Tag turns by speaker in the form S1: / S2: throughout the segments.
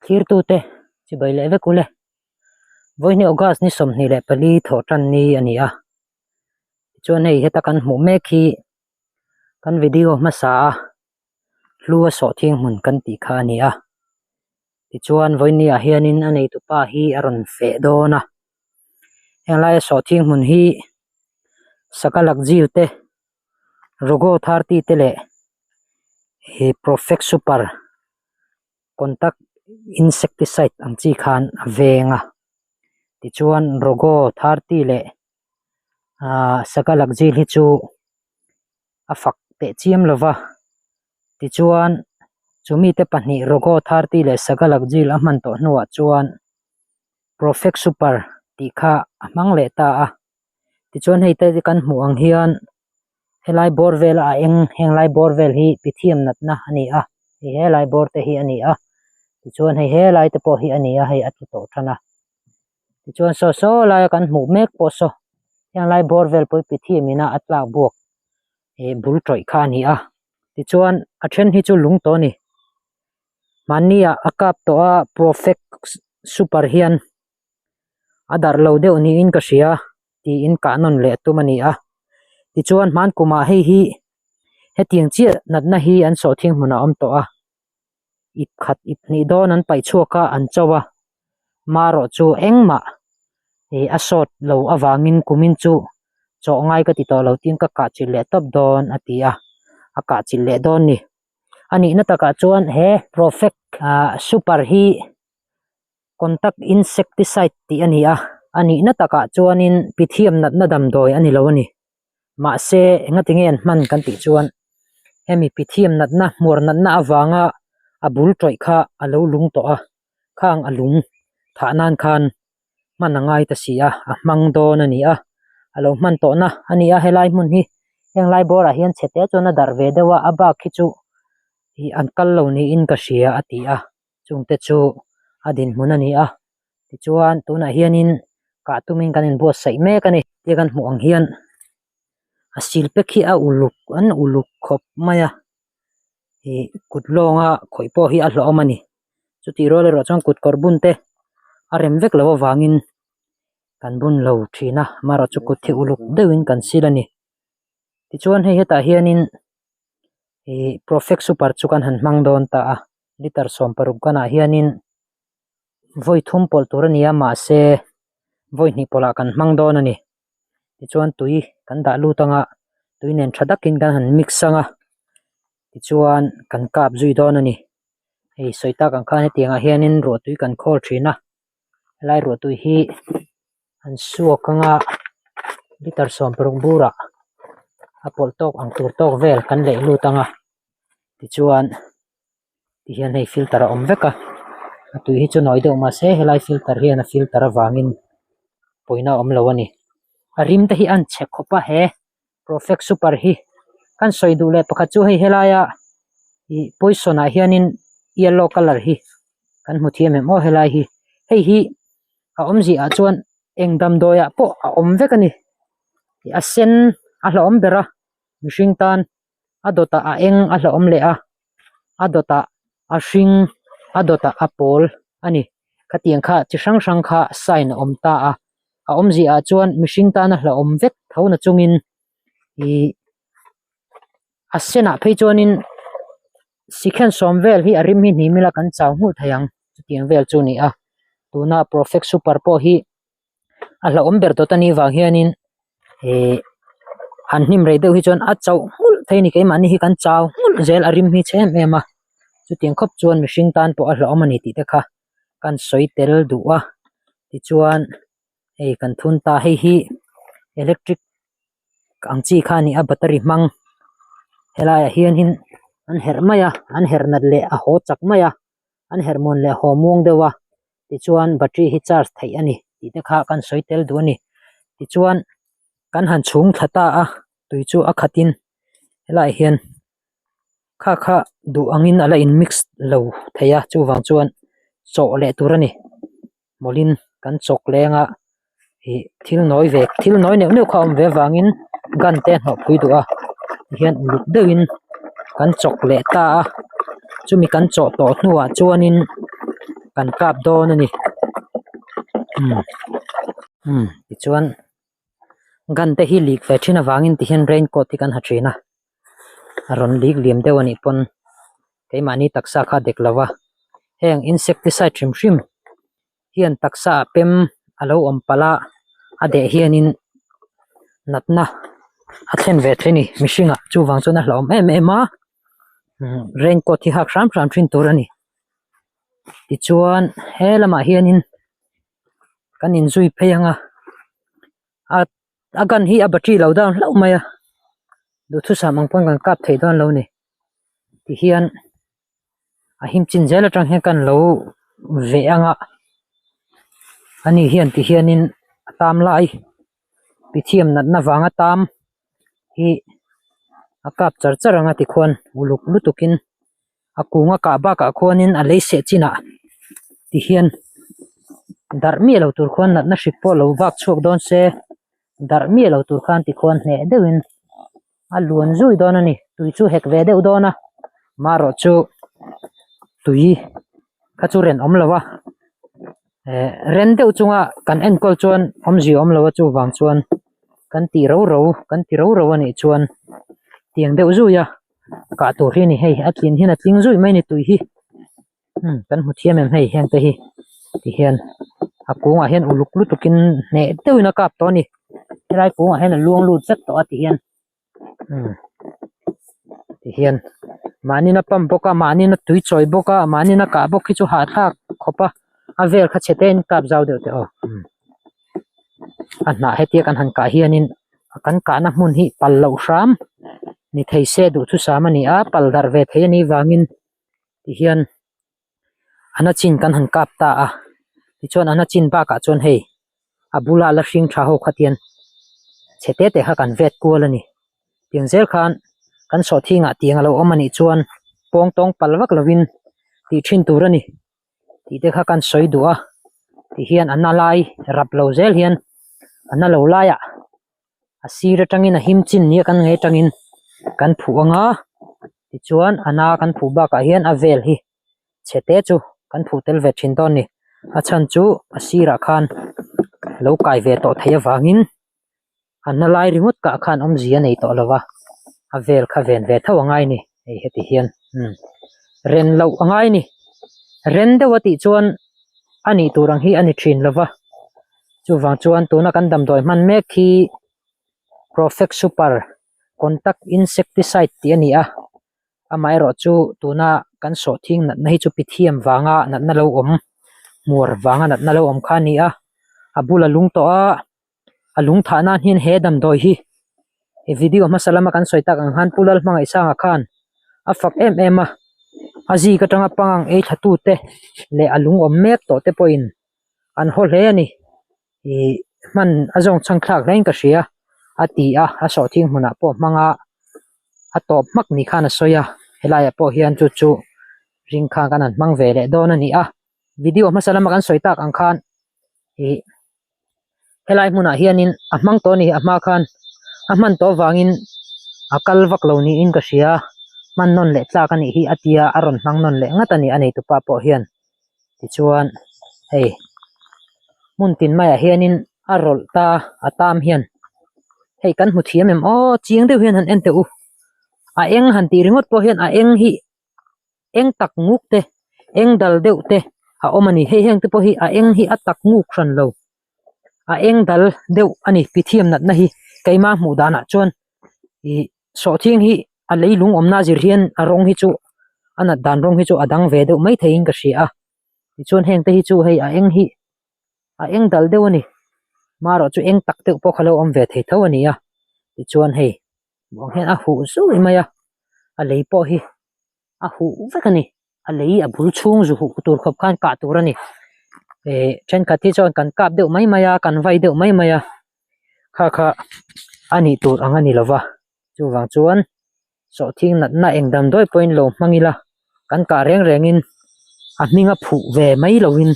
S1: Thirtute chibai leh vek ule. Vawihni August ni 24 thawh tan ni a ni a. Tichuan hei heta kan hmuh mek hi kan video hmasa a hlu a sawh thing hmun kan tih kha a ni a. Tichuan vawihni ah hianin a neitupa hi a rawn feh dawn a. Heng laia sawh thing hmun hi Sakalak zil te Rogo 30 te leh he Profect Super Contact Insecticide ang chi khan a veng a tichuan Rogo 30 leh ahh Sakalak zil hi chu a fak teh chiam lova tichuan chumi te pahnih Rogo 30 leh Sakalak zil a hman tawh hnuah chuan Profect Super tih kha a hmang leh ta a. Tichuan hei te kan hmuh ang hian helai bawr vel a eng heng lai bawr vel hi Pythium natna a ni a hei helai bawr te hi a ni a tichuan hei helai te pawh hi a ni a hei a tlu tawh tan a tichuan saw saw laia kan hmuh mek pawh saw heng lai bawr vel pawh hi Pythium ina a tlak buak eh bul tawih kha a ni a tichuan a then hi chu lung tawh a ni mahni ah a kap tawh a profect super hian. a darh lo deuh niin ka hria tiin kah nawn leh tum a ni a tichuan hman kumah hei hi hetiang chiah natna hi an sawhthing hmunah a awm tawh a ip khat ip hnih dawn an paih chhuak a an cho a marawh chu engmah ih a sawt lo avangin kumin chu chawh ngai ka ti tawh lo tin ka kah chilh leh tawp dawn a ti a a kah chilh leh dawn ni a nihna takah chuan he profect ah super hi. Contact insecticide tih a ni a, a nihna takah chuanin Pythium natna damdawi a ni lo a ni. Mahse, engatinge an hman kan tih chuan hemi Pythium natna hmuar natna avanga a bul tawih kha a lo lung tawh a, khang a lung thah nan khan hman a ngai ta si a, a hmang dawn a ni a, a lo hman tawhna a ni a helai hmun hi heng lai bawrah hian chhe te chuan a darh ve deuh a, a bak hi chu ih an kal lo niin ka hria a ti a. Chungte chu a dinhmun a ni a tichuan tunah hianin kah tumin kan inbuatsaih mek a ni tia kan hmuh ang hian a sil pack hi a uluk an uluk khawp mai a ih kut lawnga khawih pawh hi a hlauhawm a ni chutih rual erawh chuan kut kawr bun te a rem vek loh avangin kan bun lo thin a amaherawh chu kut hi uluk deuhin kan sil a ni tichuan hei hetah hianin ih profect super chu kan han hmang dawn ta a. Liter 16 kanah hianin vawi thum pawlh tur a ni a mahse vawi hnih pawlhah kan hmang dawn a ni tichuan tui kan dah lut anga tui nen tha takin kan han mix anga tichuan kan kap zui dawn a ni hei sawi tak ang khan hetiangah hianin ruahtui kan khawl thin a helai ruahtui hi an suak anga liter 16 burah a pawlh tawk ang tur tawk vel kan leh lut anga tichuan. Tihian hei filter a awm vek a a tui hi chu nawi deuh mahse helai filter hian a filter avangin pawina a awm lo a ni a rim te hi a anchhe khawp a he profect super hi kan sawi duh leh pakhat chu hei helaia ih poison ah hianin yellow colour hi kan hmu thiam em aw helai hi hei hi a awmzia ah chuan eng damdawi ah pawh a awm vek a ni a sen a hlauhawm ber a mihring tan. a dawtah a eng a hlauhawm leh a a dawtah a hring a dawtah a pawl a ni khatiang kha chi hrang hrang kha sign a awm ta a a awmzia ah chuan mihring tana hlauhawm vek tho na chungin ihh a senah phei chuanin sikhen sawm vel hi a rim hi hnim ila kan chau nghulh thei ang chutiang vel chu a ni a tuna profect super pawh hi. a hlauhawm ber dawt a nih vang hianin ihh han hnim rei deuh hi chuan a chauh nghulh thei a ni keimahni hi kan chau nghulh zel a rim hi chhe em em a chutiang khawp chuan mihring tan pawh a hlauhawm a ni tih te kha kan sawi tel duh a tichuan hei kan thun ta hei hi electric ang chi kha a ni a battery hmang helaiah hianin an herh mai a an herh nat leh a haw chak mai a an herh muan leh haw muang deuh a. Tichuan battery hi charge theih a ni tih te kha kan sawi tel duh a ni tichuan kan han chhung thla ta a tui chu a khat in helaiah hian kha kha duh angin a la in mix lo thei a chuvang chuan chawh leh tur a ni mawlhin kan chawk leng a ih thil nawi ve thil nawi neuh neuh kha a awm ve avangin gun te a hnawh phui duh a tihian uluk deuhin kan chawk leh ta a chumi kan chawh tawh hnuah chuanin. kan kap dawn a ni umm umm tichuan gun te hi lik ve thin avangin ti hian rain coat hi kan ha thin a a rawn lik liam deuh a nih pawn keimahni taksa kha a dek lo va heng insecticide hrim hrim hian taksa ah pem a lo awm palh a a deh hianin natna a thlen ve thei a ni mihring ah chuvang chuan a hlauhawm em em a umm rain coat hi hak hram hram thin tur a ni tichuan he lamah hianin kan inzui phei ang a a a gun hi a battery lo down hlauh mai a duhthusam ang pawn kan kap thei dawn lo a ni tihian a him chin zel atang hian kan lo veh ang a ani hian ti hianin a tam lai pithiam natna vanga tam hi a kap char char ang a tikhuan uluk lutukin a kung a kah bakah khuanin a lei seh chinah ti hian darh miah lo tur khuan natna hrik pawh lo vak chhuak dawn se darh miah lo tur khan tikhuan hneh deuhin a luan zui dawn a ni tui chu hek ve deuh dawn a marawh chu tui kha chu ren awm lo a eh ren deuh chunga kan enkawl chuan awmzia awm lo a chuvang chuan kan tih ro ro kan ti ro ro a nih chuan tiang deuh zui a kah tur hi a ni hei a tlin hian a tling zui mai a ni tui hi. Umm kan hmu thiam em hei heng te hi ti hian a kungah hian uluk lutukin hneh deuhin a kap tawh a ni helai kungah hian a luang lut zet tawh a ti hian umm ti hian mahni na pump bawk a mahni na tui chawi bawk a mahni na kah bawk hi chu hahthlak khawp a a vel kha chhe te in kap zau deuh teh aw umm a hnah hetia kan han kah hianin kan kahna hmun hi pal loh hram ni thei se duhthusam a ni a pal darh ve thei a nih vangin. Tihian a na chin kan han kap ta a tichuan a na chin bakah chuan hei a bula la hring tha ho kha tian chhe te te kha kan vet kual a ni tiang zel khan kan sawhthingah tiang a lo awm a nih chuan pawng tawng pal vak lovin tih thin tur a ni tih te kha kan sawi duh a tihian a na lai rap lo zel hian a na lo laiah a sir atangin a him chin nia kan ngei atangin kan phuh ang a tichuan a na kan phuh bakah hian a vel hi chhe te chu kan phuh tel ve thin dawn a ni a chhan chu a sirah khan lo kai ve tawh theih avangin a na lai ringawt kah khan awmzia a nei tawh lo va a vel kha ven ve tho a ngai a ni hei heti hian umm ren loh a ngai a ni ren deuh a tih chuan a nih tur ang hi a ni thin lo va. Chuvang chuan tuna kan damdawi hman mek hi Profect Super Contact Insecticide tih a ni a, amaherawh chu tuna kan sawhthing natna hi chu pithiam vanga natna lo awm, hmuar vanga natna lo awm kha a ni a, a bula lung tawh a, a lung thah nan hian he damdawi hi he video hmasa lama kan sawi tak ang khan Pu Lalhmangaihsanga khan a fak em em a, a zik atanga pangang ei thla tute leh a lung awm mek tawh te pawhin an haw hle a ni ih hman a zawng chhang thlak hle in ka hria a ti a a sawhthing hmunah pawh hmang a a tawp hmak ni khan a sawi a helai ah pawh hian chu chu ring khan kan han hmang ve leh dawn a ni a video hmasa lama kan sawi tak ang khan ih helai hmunah hianin a hmang tawh a ni a hma khan a hman tawh avangin a kal vak lo niin ka hria hman nawn leh tlak a nih hi a tia a rawn hmang nawn leh ngat a ni a neitupa pawh hian. Tichuan hei hmun tin maiah hianin a rawlh ta a tam hian hei kan hmu thiam em aw chiang deuh hian han en teh u a eng han tih ringawt pawh hian a eng hi eng tak nguk te eng dal deuh te a awm a ni hei heng te pawh hi a eng hi a tak nguk hran lo a eng dal deuh a ni pithiam natna hi keimah hmuh danah chuan ih Sawhthing hi a leilung awmna zir hian a rawng hi chu a nat dan rawng hi chu a dang ve deuh mai theiin ka hria a tichuan heng te hi chu hei a eng hi a eng dal deuh a ni marawh chu eng tak deuh pawh kha lo awm ve thei tho a ni a tichuan hei muang hian a huh zui mai a a lei pawh hi a huh vek a ni a lei a bul chhung zu huh tur khawp khan kah tur a ni eh thenkhat hi chuan kan kap deuh mai mai a kan vai deuh mai mai a. Kha kha a nih tur ang a ni lova chuvang chuan sawhthing natna eng damdawi pawhin lo hmang ila kan kah reng rengin a hming a phuh ve mai lovin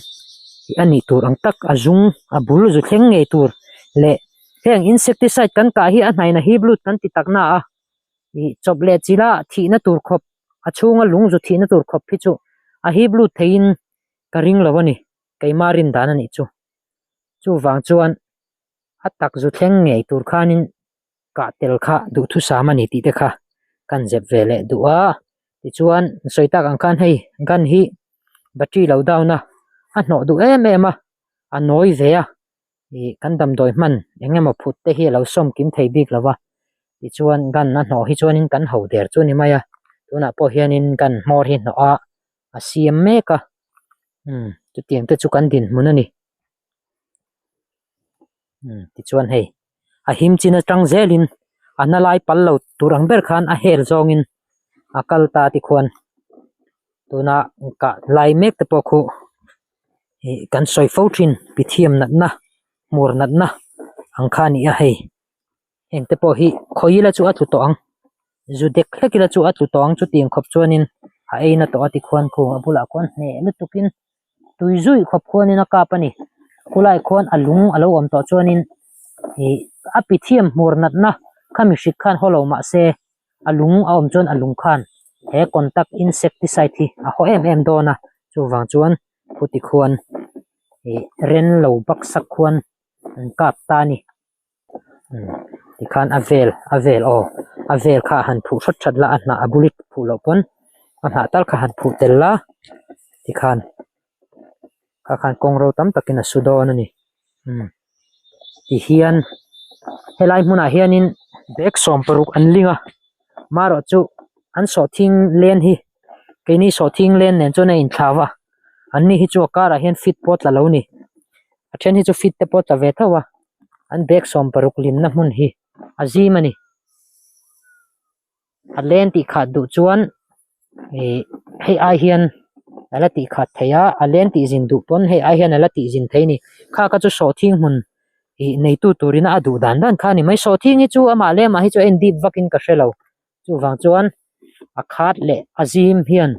S1: a nih tur ang tak a zung a bul zu thleng ngei tur leh heng insecticide kan kah hi a hnaihna hip lut kan ti tak na a ih chawp leh chila thihna tur khawp a chhunga lung zu thihna tur khawp hi chu a hip lut theiin. Ka ring lo a ni, keimah rin dan a nih chu. Chuvang chuan a tak zu thleng ngei tur khanin kah tel kha duhthusam a ni tih te kha kan zep ve leh duh a. Tichuan sawi tak ang khan hei gun hi battery lo down a, a hnawh duh em em a, a nawi ve a. Ih kan damdawi hman eng emaw phut te hi a lo sawm kim thei bik lo va, tichuan gun a hnawh hi chuanin kan ho der chu a ni mai a, tunah pawh hianin gun hmawr hi hnawh a a siam mek a, umm chutiang te chu kan dinhmun a ni. Umm tichuan hei a him chin atang zelin a na lai pal lo tur ang ber khan a hel zawngin a kal ta tikhuan tuna kah lai mek te pawh khu ih kan sawi fo thin pithiam natna hmur natna ang kha a ni a hei heng te pawh hi khawi ila chu a tlu tawh ang zu dek hlek ila chu a tlu tawh ang chutiang khawp chuanin a ei na tawh a tikhuan khu a bulah khuan hneh lutukin tui zuih khawp khuanin a kap a ni khulai khuan a lung a lo awm tawh chuanin ih a pithiam hmur natna kha mihring khan haw lo mahse. a lung a awm chuan a lung khan he contact insecticide hi a haw em em dawn a chuvang chuan khuti khuan ih ren lo baksak khuan an kap ta a ni umm tikhan a vel a vel aw a vel kha han phuh hrat hrat la a hnah a bul phuh loh pawn a hnah tal kha han phuh tel la tikhan kha khan kawng ro tam takin a su dawn a ni umm tihian helai hmunah hianin bag sawmparuk an ling a marawh chu an sawhthing len hi keini sawhthing len nen chuan a inthlau a an ni hi chu a karah hian fit pawh a tla lo a ni a then hi chu fit te pawh a tla ve tho a an bag sawmparuk limna hmun hi a zim a ni. A len tih khat duh chuan ih hei ai hian a la tih khat thei a a len tih zin duh pawn hei ai hian a la tih zin thei a ni kha kha chu sawhthing hmun ih neitu turin a duh dan dan kha a ni mai sawhthing hi chu amah leh amah hi chu a en dip vak in ka hre lo chuvang chuan a khat leh a zim hian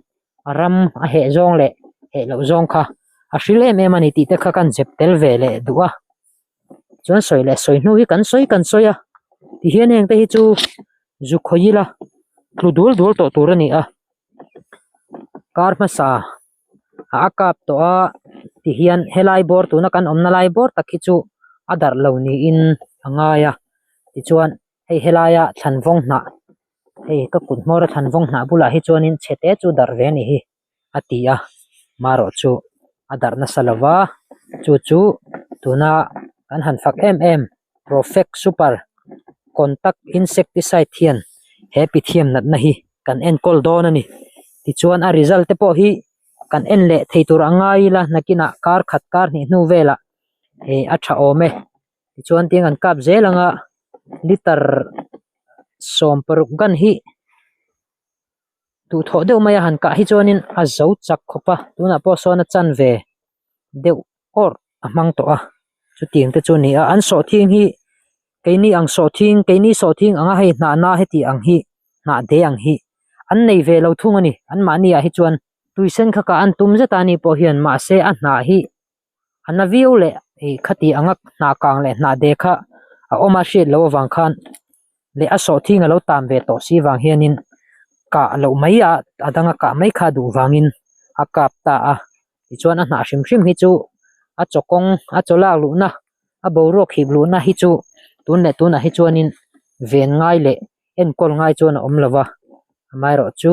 S1: a ram a heh zawng leh heh loh zawng kha a hril em em a ni tih te kha kan zep tel ve leh duh a. Chuan sawi leh sawi hnu hi kan sawi kan sawi a tihian heng te hi chu zu khawih ila tlu dul dul tawh tur a ni a kar hmasa ah a kap tawh a tihian helai bawr tuna kan awmna lai bawr tak hi chu a darh lo niin a ngai a tichuan hei helaia thlan vawng hnah hei ka kut hmawr a thlan vawng hnah bulah hi chuanin chhe te chu darh ve a ni hi. a ti a marawh chu a darh nasa lo va chu chu tuna kan han fak em em profect super contact insecticide hian he pithiam natna hi kan enkawl dawn a ni tichuan a result te pawh hi kan en leh thei tur a ngai ila nakinah kar khat kar hnih hnu velah ih a tha awm e tichuan tiang an kap zel anga liter 16 gun hi. Duhthawh deuh mai a han kah hi chuanin a zo chak khawp a tunah pawh sawn a chanve deuh awrh a hmang tawh a chutiang te chu a ni a an sawhthing hi keini ang sawhthing keini sawhthing anga hei hnah na heti ang hi hnah de ang hi an nei ve lo thung a ni anmahni ah hi chuan tuisen kha kah an tum zet a ni pawh hian mahse a hnah hi a na viau leh ih khati anga hnah kang leh hnah de kha a awm a hriat loh avang khan leh a sawhthing a lo tan ve tawh si vang hianin kah loh mai a a danga kah mai kha duh vangin a kap ta a tichuan a hnah hrim hrim hi chu a chaw kawng a chaw lak luhna a boruak hip luhna hi chu tun leh tunah hi chuanin ven ngai leh enkawl ngai chuan a awm lo va amaherawhchu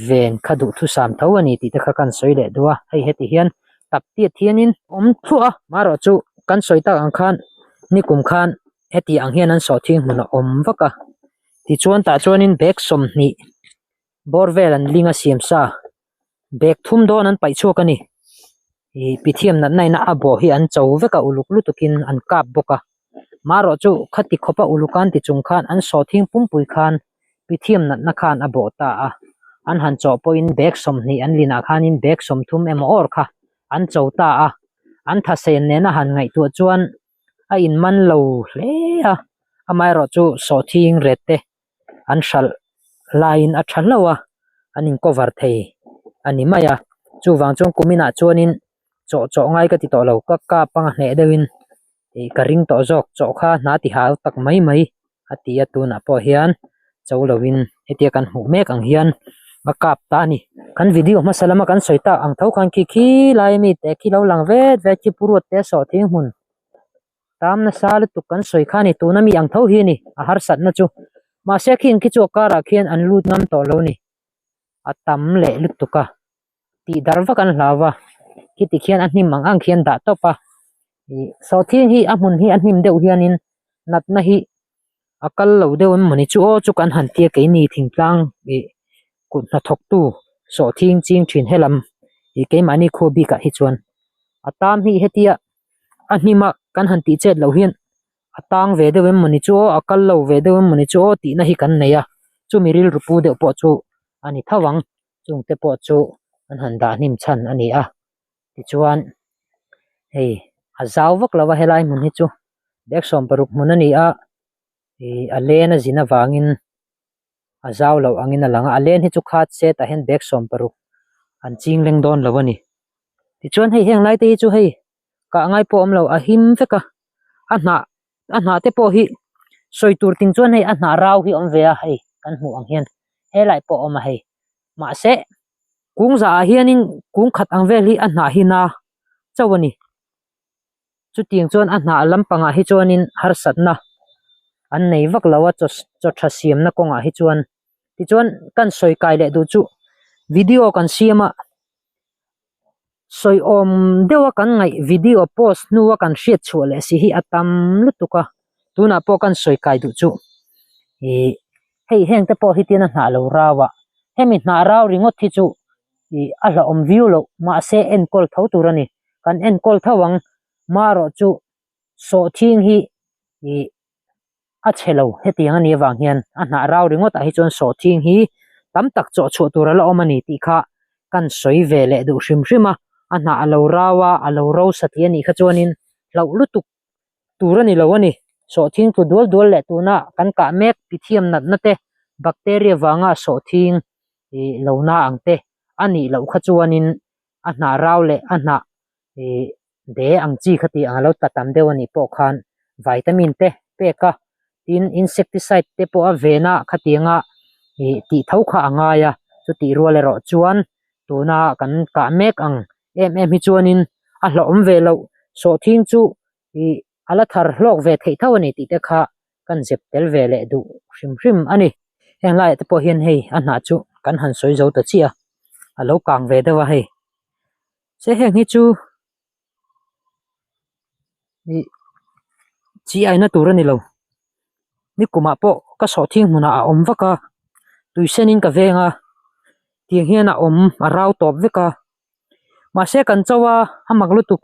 S1: ven kha duhthusam tho a ni tih te kha kan sawi leh duh a hei heti hian tap tiat hianin awm thluah a amaherawhchu kan sawi tak ang khan nikum khan heti ang hian an sawhthing hmun a awm vak a tichuan tah chuanin bag 20 bawr vel an ling a siam sa bag thum dawn an paih chhuak a ni ih pithiam natna in a bawh hi an cho vek a uluk lutukin an kap bawk a marawh chu khati khawpa uluk an ti chung khan an sawhthing pumpui khan pithiam natna khan a bawh ta a an han chawh pawhin bag 20 an linah khanin bag 30 emaw awr kha an cho ta a an thasen nena han ngaihtuah chuan a inman lo hle a amaherawhchu sawhthing ret te an hralh laiin a tha hlauh a an in cover thei a ni mai a chuvang chuan kuminah chuanin chawh chawh ngai ka ti tawh lo ka kap anga hneh deuhin ih ka ring tawh zawk chawh kha hna ti hal tak mai mai a ti a tunah pawh hian cho lovin hetia kan hmuh mek ang hian. A kap ta a ni. Kan video hmasa lama kan sawi tak ang tho khan khi khi lai ami te khi lo lang vet vet khi puruat te sawhthing hmun tam nasa lutuk kan sawi kha a ni. Tuna mi ang tho hi a ni a harsatna chu. Mahse khing khi chu a karah khian an lut ngam tawh lo a ni. A tam leh lutuk a. Tih darh vak an hlau a. Khiti khian a hnim ang ang khian dah tawp a. Ih sawhthing hi a hmun hi a hnim deuh hianin natna hi a kal lo deuh em mawni chu aw chu kan han tia keini thingtlang ih kut hnathawktu sawhthing ching thin helam ih keimahni khua bikah hi chuan a tam hi hetia a hnim a kan han tih chet loh hian a tang ve deuh em mawni chu aw a kal lo ve deuh em mawni chu aw tihna hi kan nei a chumi rilru pu deuh pawh chu a ni tho ang chungte pawh chu an han dah hnim chhan a ni a tichuan hei a zau vak lo a helai hmun hi chu bag 60 hmun a ni a ih a len a zin avangin a zau loh angin a lang a a len hi chu khat se tah hian bag 60 an ching leng dawn lo a ni tichuan hei heng lai te hi chu hei kah ngai pawh a awm lo a him vek a a hnah a hnah te pawh hi sawi tur ting chuan hei a hnah rau hi a awm ve a hei kan hmuh ang hian helai pawh a awm a hei mahse kung zah ah hianin kung khat ang vel hi a hnah hi na chauh a ni chutiang chuan a hnah lampangah hi chuanin harsatna an nei vak lo a chaw chaw tha siamna kawngah hi chuan tichuan kan sawi kai leh duh chu video kan siam a sawi awm deuh a kan ngaih video post hnua kan hriat chhuah leh si hi a tam lutuk a tunah pawh kan sawi kai duh chu ih hei heng te pawh hi tin a hnah lo rau a hemi hnah rau ringawt hi chu ih a hlauhawm viau loh mahse enkawl tho tur a ni kan enkawl tho ang marawh chu sawhthing hi ih a chhe lo hetiang a nih avang hian a hnah rau ringawt ah hi chuan sawhthing hi tam tak chawh chhuah tur a la awm a ni tih kha kan sawi ve leh duh hrim hrim a a hnah a lo rau a a lo ro satliah a nih kha chuanin hlauh lutuk tur a ni lo a ni. Sawhthing tlu dual dual leh tuna kan kah mek pithiam natna te bacteria vanga sawhthing ih lo na ang te a nih loh kha chuanin a hnah rau leh a hnah ih de ang chi kha tih ang a lo tla tam deuh a nih pawh khan vitamin te pek a tin insecticide te pawh a ven a khatianga ih tih tho kha a ngai a chutih rual erawh chuan tuna kan kah mek ang em em hi chuanin a hlauhawm ve loh sawhthing chu ih a la thar hlawk ve theih tho a ni tih te kha kan zep tel ve leh duh hrim hrim a ni. Heng laiah te pawh hian hei a hnah chu kan han sawi zo ta chiah a, a lo kang ve deuh a hei. Se heng hi chu ih chi aina tur a ni lo nikumah pawh ka sawhthing hmunah a awm vak a tui senin ka veng a tiang hian a awm a rau tawp vek a mahse kan cho a a mak lutuk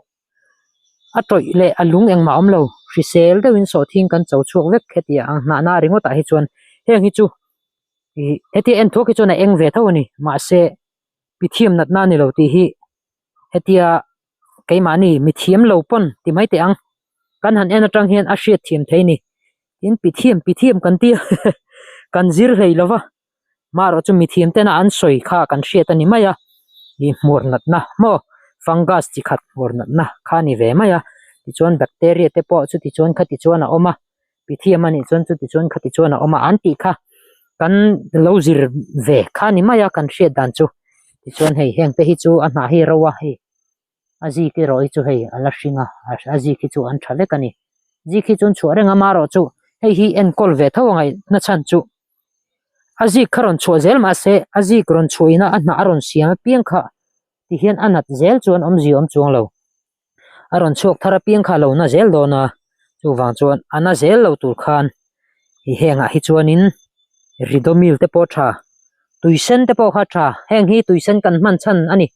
S1: a tawih leh a lung engmah a awm lo hrisel deuhin sawhthing kan cho chhuak vek hetiang ang hnahna ringawtah hi chuan heng hi chu ih hetia en thuak hi chuan a eng ve tho a ni mahse mithiam natna a ni lo tih hi hetia keimahni mithiam lo pawn ti mai teh ang kan han en atang hian a hriat thiam thei a ni tin pithiam pithiam kan tia kan zir hlei lo va marawh chu mithiam tena an sawi kha kan hriat a ni mai a ih hmur natna maw fungus chi khat hmur natna kha a ni ve mai a tichuan bacteria te pawh chuti chuan khati chuan a awm a. Pithiam a nih chuan chuti chuan khati chuan a awm a an tih kha kan lo zir ve kha ni mai a kan hriat dan chu tichuan hei heng te hi chu a hnah hi ro a hei a zik erawh hi chu hei a la hring a a zik hi chu an tha vek a ni zik hi chu an chhuah reng a marawh chu hei hi enkawl ve tho a ngaihna chhan chu a zik kha rawn chhuah zel mahse a zik rawn chhuah ina a hnah a rawn siam apiang kha tihian a nat zel chuan awmzia awm chuang lo. a rawn chhuak thar apiang kha a lo na zel dawn a chuvang chuan a na zel lo tur khan ih hengah hi chuanin ridomil te pawh a tha tui sen te pawh kha a tha heng hi tui sen kan hman chhan a ni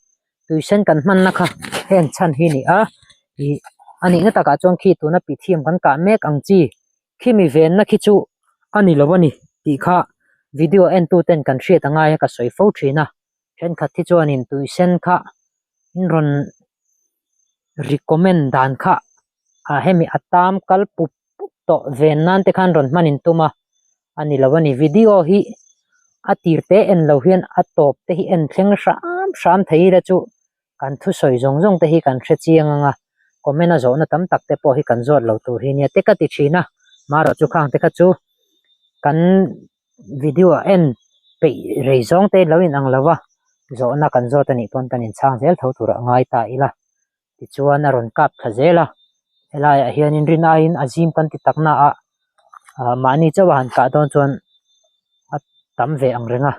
S1: tui sen kan hmanna kha heng chhan hi a ni a ih a nihna takah chuan khi tuna pithiam kan kah mek ang chi khimi venna khi chu a ni lo a ni tih kha video en tu ten kan hriat a ngai a ka sawi fo thin a thenkhat hi chuanin tui sen kha in rawn recommend dan kha ah hemi a tam kal pup pup tawh ven nan te khan rawn hman in tum a a ni lo a ni video hi a tir te en lo hian a tawp te hi en thleng hram hram thei ila chu kan thusawi zawng zawng te hi kan hre chiang ang a comment a zawhna tam tak te pawh hi kan zawt lo tur hi nia te ka ti thin a marawh chu khang te kha chu kan video ah en. Peih rei zawng te lo inang lo va, zawhna kan zawt a nih pawn kan inchhang zel tho tur a ngai ta ila. Tichuan a rawn kap thla zel a, helaiah hianin rin aiin a zim kan ti tak na a, ah mahni chauh a han kah dawn chuan a tam ve ang reng a.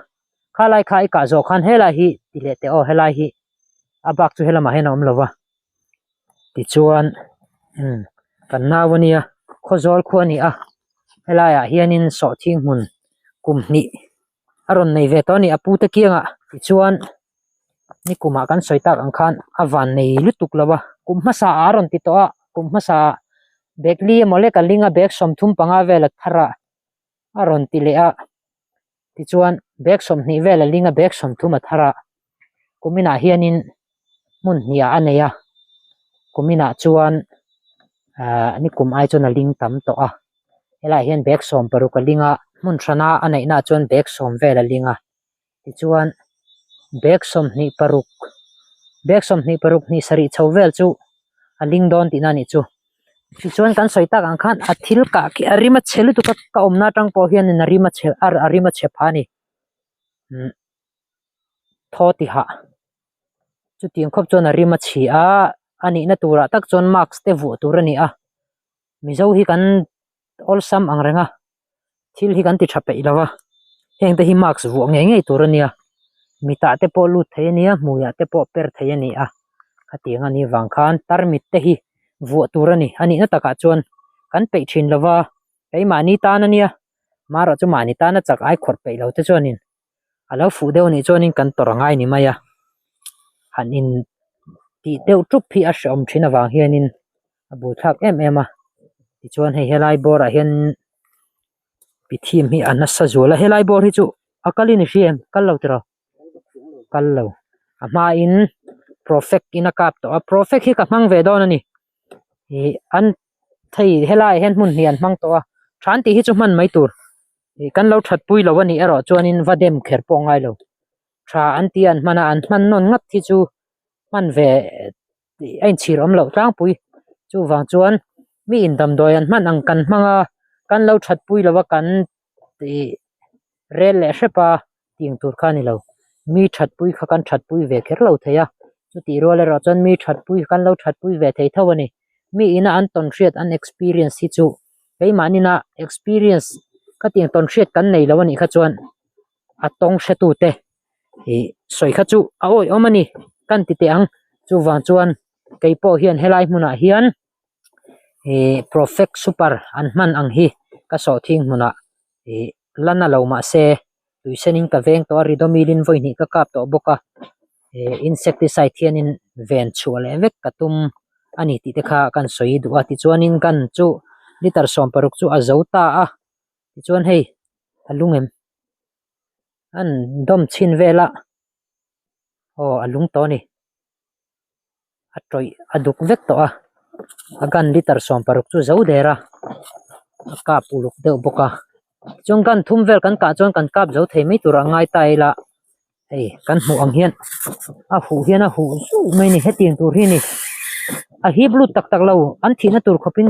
S1: Khalai kha i kah zawh khan helai hi ti leh teh aw helai hi a bak chu helamah hian a awm lo va. Tichuan umm kan nau a nia Khawzawl khu a ni a helaiah hianin sawhthing hmun kum hnih a rawn nei ve tawh a ni a pu te kiangah tichuan nikumah kan sawi tak ang khan a van nei lutuk lo a kum hmasa ah a rawn ti tawh a kum hmasa ah bag li emaw lek a ling a bag 35 vel a thar a a rawn ti leh a tichuan bag 20 vel a ling a bag 30 a thar a kuminah hianin hmun hnih ah a nei a kuminah chuan ahh nikum ai chuan a ling tam tawh a helaiah hian bag 60 a ling a hmun hrana a neih naah chuan bag 10 vel a ling a. Tichuan bag 26 bag 26 hnih sarih chho vel chu a ling dawn tihna a nih chu. Tichuan kan sawi tak ang khan a thil kah khi a rim a chhe lutuk a ka awmna atang pawh hianin a rim a chhe a rim a chhe pha a ni. Umm thaw ti hah chutiang khawp chuan a rim a chhi a a nihna turah tak chuan mask te vuah tur a ni a Mizo hi kan awlsam ang reng a thil hi kan ti tha peih lo a heng te hi mask vuah ngei ngei tur a nia mitah te pawh lut thei a nia hmuiah te pawh per thei a ni a khatiang a nih vang khan tarmit te hi vuah tur a ni a nihna takah chuan kan peih thin lo va keimahni tan a nia marawh chu mahni tana chak ai khawrh peih lo te chuanin a lo fuh deuh anih chuanin kan tawrh a ngai ni mai a han in tih deuh tup hi a hrehawm thin avang hianin a bul thlak em em a tichuan hei helai bawr ah hian pithim hi a nasa zual a helai bawr hi chu a kal in i hria em kal lo tiraw kal lo a hmain profect in a kap tawh a profect hi ka hmang ve dawn a ni ih an thei helai ah hian hmun hnih an hmang tawh a tha an tih hi chu hman mai tur ih kan lo that pui lo a nih erawh chuanin va dem kher pawh a ngai lo tha an tih a an hman a an hman nawn ngat hi chu hman ve tih a inchhir awm loh tlangpui chuvang chuan mi in damdawi an hman ang kan hmang a kan lo that pui lo a kan tih rel leh hrep a tih ang tur kha a ni lo mi that pui kha kan that pui ve kher lo thei a chutih rual erawh chuan mi that pui kan lo that pui ve thei tho a ni mi ina an tawn hriat an experience hi chu keimahni na experience ka tih ang tawn hriat kan nei lo a nih kha chuan a tawng hre tute ih sawi kha chu a awihawm a ni kan ti teh ang chuvang chuan kei pawh hian helai hmunah hian ih profect super an hman ang hi ka sawhthing hmunah ih la na lo mahse tui senin ka veng tawh a ridomil in vawi hnih ka kap tawh bawk a ih insecticide hianin ven chhuah leh vek ka tum a ni tih te kha kan sawi duh a tichuanin gun chu liter 60 chu a zo ta a tichuan hei a lung em an dawm chhin vel a aw a lung tawh a ni a tawih a duk vek tawh a a gun liter 60 chu zo der a a kap uluk deuh bawk a chuan gun thum vel kan kah chuan kan kap zo thei mai tur a ngai ta ila hei kan hmuh ang hian a huh hian a huh zuih mai a ni hetiang tur hi a ni a hip lut tak tak lo an thihna tur khawpin.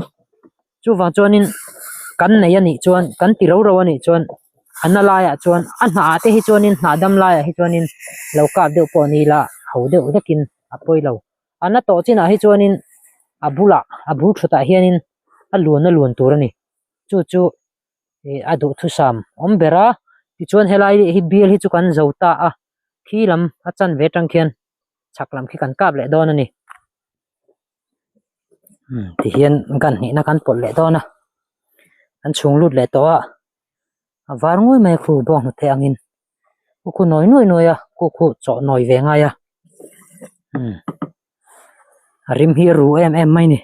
S1: Chuvang chuanin kan nei a nih chuan kan ti ro ro a nih chuan a na laiah chuan a hnah ah te hi chuanin hnah dam laiah hi chuanin lo kap deuh pawh ni ila ho deuh hlekin a pawi lo. A na tawh chinah hi chuanin a bulah a bul thutah hianin a luan a luan tur a ni. Chu chu ih a duhthusam awm ber a tichuan helai hi bial hi chu kan zo ta a khi lam a chanve atang khian chhak lam khi kan kap leh dawn a ni. Tihian gun hnihna kan pawlh leh dawn a an chhung lut leh tawh a a var nguai mai a khu bawng hnute angin khu khu nawi nuai nuai a khu khu chawh nawi ve ngai a a rim hi a ru em em mai a ni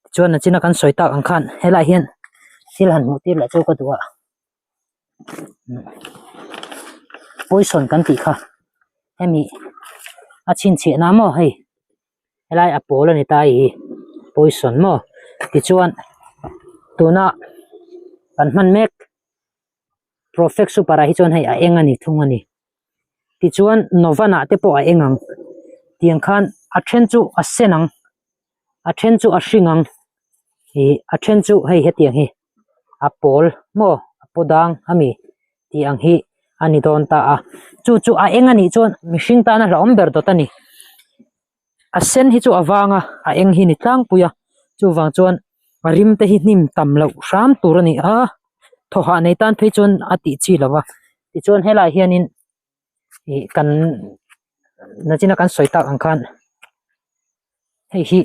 S1: tichuan nachina kan sawi tak ang khan helaiah hian thil han hmuh tir leh chu ka duh a poison kan tih kha hemi a chhinchhiah na maw hei helai a pawl a ni ta hi poison maw tichuan tuna kan hman mek profect super ah hi chuan hei a eng a ni thung a ni tichuan novan ah te pawh a eng ang tiang khan a then chu a sen ang a then chu a hring ang ih a then chu hei hetiang hi a pawl maw a paw dang ami tih ang hi. a ni dawn ta a chu chu a eng a nih chuan mihring tana hlauhawm ber dawt a ni a sen hi chu a vang a a eng hi ni tlangpui a chuvang chuan a rim te hi hnim tam loh hram tur a ni a thaw hah nei tan phei chuan a tih chi lo va tichuan helaiah hianin ih kan nachina kan sawi tak ang khan hei hi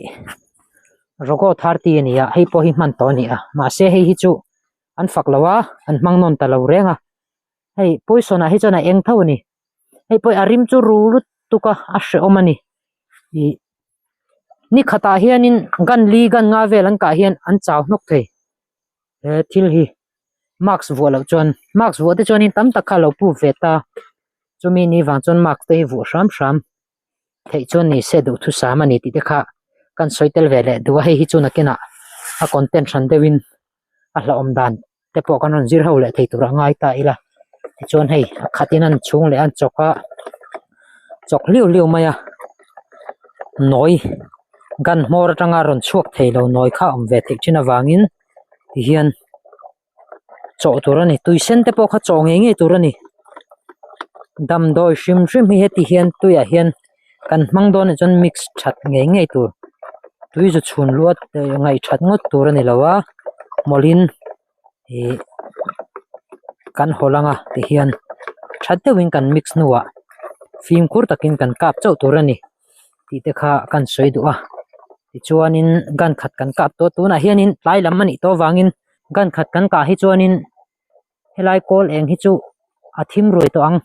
S1: rogo 30 a ni a hei pawh hi hman tawh a ni a mahse hei hi chu an fak lo a an hmang nawn ta lo reng a hei poison ah hi chuan a eng tho a ni hei pawh a rim chu ru lutuk a a hrehawm a ni ih ni khatah hianin gun li gun nga vel an kah hian an chau hnawk thei he thil hi mask vuah loh chuan mask vuah te chuanin tam tak kha a lo proof ve ta chumi ni vang chuan mask te hi vuah hram hram theih chuan ni se duhthusam a ni tih te kha kan sawi tel ve leh duh a hei hi chu nakinah a content hran deuhin a hlauhawm dan te pawh kan rawn zir ho leh thei tur a ngai ta ila tichuan hei a khatin an chhung leh an chawk a chawk hliau hliau mai a nawi gun hmawr atanga rawn chhuak thei lo nawi kha a awm ve theih thin avangin tihian chawh tur a ni tui sen te pawh kha chawh ngei ngei tur a ni damdawi hrim hrim hi heti hian tuiah hian kan hmang dawn ah chuan mix that ngei ngei tur tui zu chhun luat ngaih that ngawt tur a ni lo a hmawlhin ih kan haw lang a tihian tha deuhin kan mix hnuah fimkhur takin kan kap chauh tur a ni tih te kha kan sawi duh a tichuanin gun khat kan kap tawh a tunah hianin tlai lam a nih tawh avangin gun khat kan kah hi chuanin helai kawl eng hi chu a thim ruai tawh ang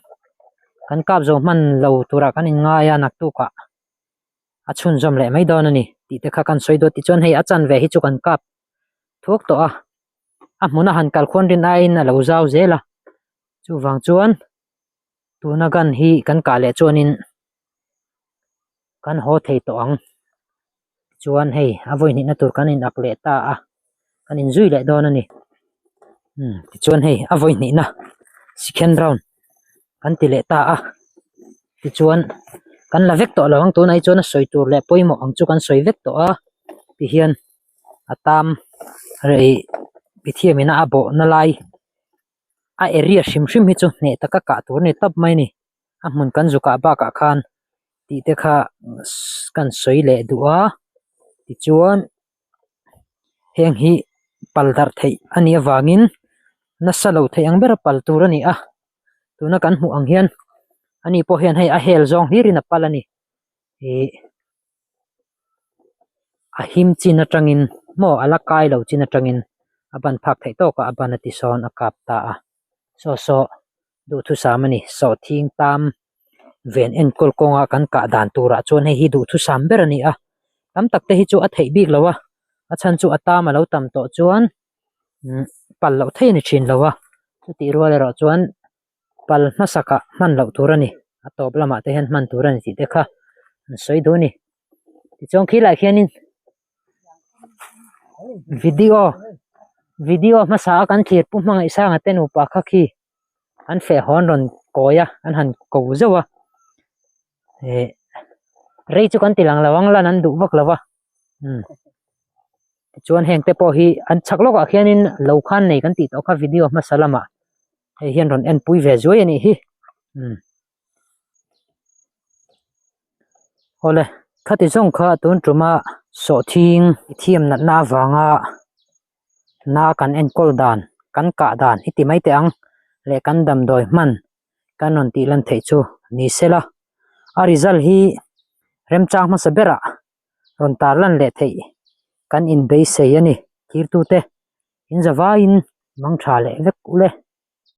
S1: kan kap zo hman lo turah kan inngai a naktukah a chhunzawm leh mai dawn a ni tih te kha kan sawi dawn tichuan hei a chanve hi chu kan kap thuak tawh a a hmuna han kal khuan rin aiin a lo zau zel a chuvang chuan tuna gun hi kan kah leh chuanin kan haw thei tawh ang chuan hei a vawi hnihna tur kan in ak leh ta a kan in zui leh dawn a ni umm tichuan hei a vawi hnihna second round kan ti leh ta a tichuan kan la vek tawh lo ang tunah hi chuan a sawi tur leh pawimawh ang chu kan sawi vek tawh a tihian a tam rei mithiam ina a bawhna lai a area hrim hrim hi chu hneh taka kah tur a ni tawp mai a ni a hmun kan zu kah bakah khan tih te kha kan sawi leh duh a tichuan heng hi pal darh theih a nih avangin nasa lo theih ang bera pal tur a ni a tuna kan hmuh ang hian ani pawh hian hei a hel zawng hlirin a pal a ni ih a him chin atangin maw a la kai lo chin atangin a ban phak theih tawkah a ban a ti sawn a kap ta a saw saw duhthusam a ni sawhthing tam ven enkawl kawnga kan kah dan turah chuan hei hi duhthusam ber a ni a tam tak te hi chu a theih bik lo a a chhan chu a tam a lo tam tawh chuan umm pal loh theih a ni thin lo a chutih rual erawh chuan pal hmasakah hman loh tur a ni a tawp lamah te hian hman tur a ni tih te kha an sawi duh a ni tichuan khilaiah khianin video video hmasa a kan thlir pu hmangaihsanga te nupa kha khi an feh haw an rawn kawi a an han ko zeuh a eh rei chu kan ti lang lo ang lan an duh vak lo va umm tichuan heng te pawh hi an chhak lawkah khianin lo khan nei kan tih tawh kha video hmasa lamah hei hian rawn en pui ve zuai a nih hi umm. Awle khati zawng kha tun tuma sawhthing i thiam natna avanga na kan enkawl dan kan kah dan i ti mai teh ang leh kan damdawi hman kan rawn tih lan theih chu ni sela a result hi remchang hmasa berah rawn tar lan leh theih kan inbeisei a ni thirtute in zavaiin mangtha leh vek ule.